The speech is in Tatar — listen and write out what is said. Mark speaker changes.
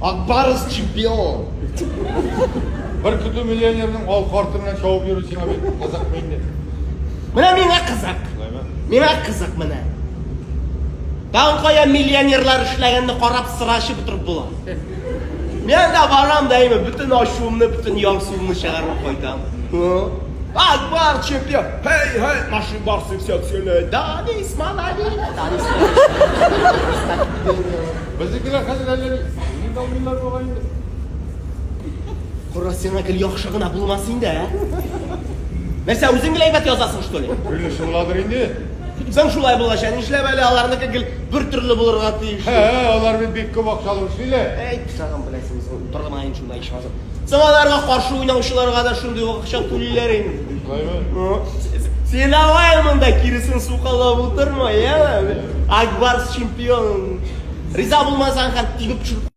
Speaker 1: Ак Барс чемпион.
Speaker 2: Бер көтү миллионерның алкы арты белән чабып йөрү сиңа бик кызыкмы инде?
Speaker 1: Менә миңа кызык.
Speaker 2: Шулаймы?
Speaker 1: Миңа кызык менә. Тагын кая миллионерлар эшләгәнне карап сыра эчеп утырып була. Мин анда барам да әйме, бөтен ачуымны, бөтен ярсуымны чыгарып кайтам. Ак Барс чемпион. Һей, һей, наши барсы все отсюда. Данис, молодец. Данис.
Speaker 2: Безнекеләр хәзер әллә ни алмыйлар бугай инде.
Speaker 1: Кара, сиңа гел яхшы гына булмас инде, ә? Нәрсә, үзең гел әйбәт язасың, что ли?
Speaker 2: Төрлесе буладыр инде.
Speaker 1: Соң шулай булгач, ә нишләп әле аларныкы гел бер төрле булырга тиеш?
Speaker 2: Һә, алар бит бик күп акча алып эшлиләр.
Speaker 1: Әй, пычагым беләсең, соң утырма инде шунда ичмасам. Соң аларга каршы уйнаучыларга да шундый ук акча түлиләр инде.
Speaker 2: Шулаймы?
Speaker 1: Син давай монда киресен сукалап утырма, яме? Ак Барс чемпион. Риза булмасаң, хәт тибеп төшереп.